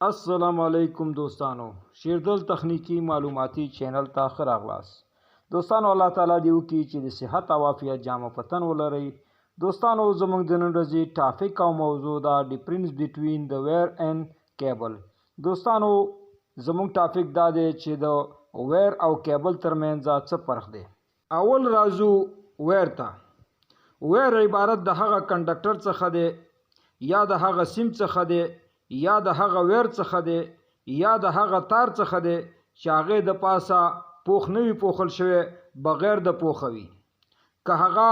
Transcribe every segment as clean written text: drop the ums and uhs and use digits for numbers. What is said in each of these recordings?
السلام علیکم دوستانو، شیردل تخنیکی معلوماتي چینل ته ښه راغلاست. دوستانو، الله تعالی دې وکړي چې د صحت او عافیت جامه په تن ولرئ. دوستانو، زموږ د نن ورځې topic او موضوع دا difference between the wire and cable. دوستانو، زموږ topic دا دی چې د wire او کیبل ترمنځ څه فرق دی. اول راځو wire ته. wire عبارت د هغه conductor څخه دی، یا د هغه سیم څخه دی، یا د هغه wire څخه دی، یا د هغه تار څخه دی چې هغې د پاسه پوښ نه وي پوښل شوی، بغیر د پوښه وي. که هغه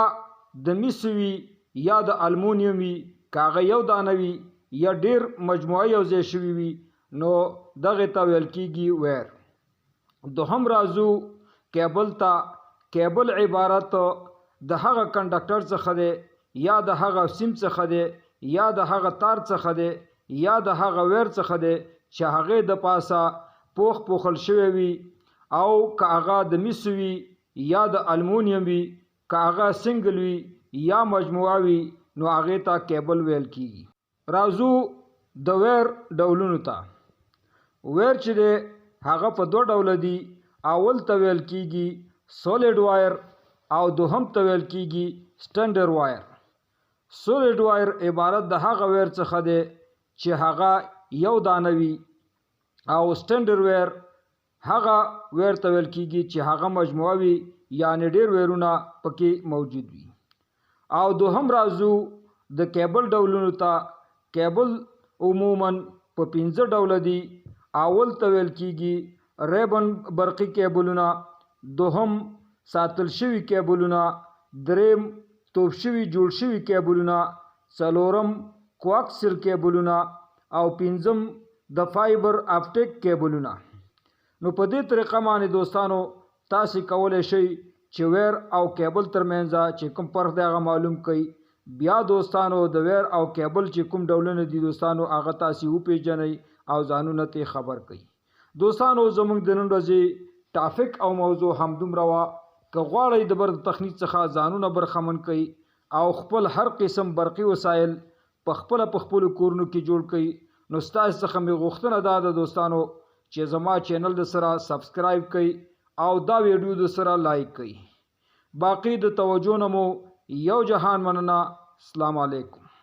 د مسو وي یا د المونیم وي، که هغه یو دانه وي یا ډیر مجموعه یو ځای شوي وي، نو دغې ته ویل کیږي wire. دوهم راځو کیبل ته. کیبل عبارت د هغه conductor څخه دی، یا د هغه سیم څخه دی، یا د هغه تار څخه دی، یا د هغه wire څخه دی چې هغې د پاسه پوښ پوښل شوی وي، او که هغه د مسو وي یا د المونیم وي، که هغه single وي یا مجموعه وي، نو هغې ته کیبل ویل کیږي. راځو د wire ډولونو ته. wire چې دی هغه په دوه ډوله دي. اول ته ویل کیږي solid wire او دوهم ته ویل کیږي stranded wire. Solid wire عبارت د هغه wire څخه دی چې هغه یو دانه وي، او stranded wire هغه wire ته ویل کیږي چې هغه مجموعه وي، یعنی ډیر wire ونه پکې موجود وي. او دوهم راځو د کیبل ډولونو ته. کیبل عموما په 5 ډوله دي. اول ته ویل کیږي ribbon برقي کیبلونه، دوهم ساتل شوي کیبلونه، دریم توپ شوي جوړ شوي کیبلونه، څلورم coaxial کیبلونه او پنځم د fiber optic کیبلونه. نو په دې طریقه باندې دوستانو تاسې کولی شئ چې wire او کیبل ترمنځ چې کوم فرق دی هغه معلوم کړئ. بیا دوستانو د wire او کیبل چې کوم ډولونه دي دوستانو هغه تاسې وپیژنئ او ځانونه ترې خبر کړئ. دوستانو، زموږ د نن ورځې topic او موضوع هم دومره وه. که غواړئ د برق تخنیک څخه ځانونه برخمن کړئ او خپل هر قسم برقي وسایل په خپله په خپلو کورونو کې جوړ کړئ، نو ستاسو څخه مې غوښتنه دا ده دوستانو چې زما چینل د سره subscribe کړئ او دا ویډیو د سره like کړئ. باقي د توجه نه مو یو جهان مننه. السلام علیکم.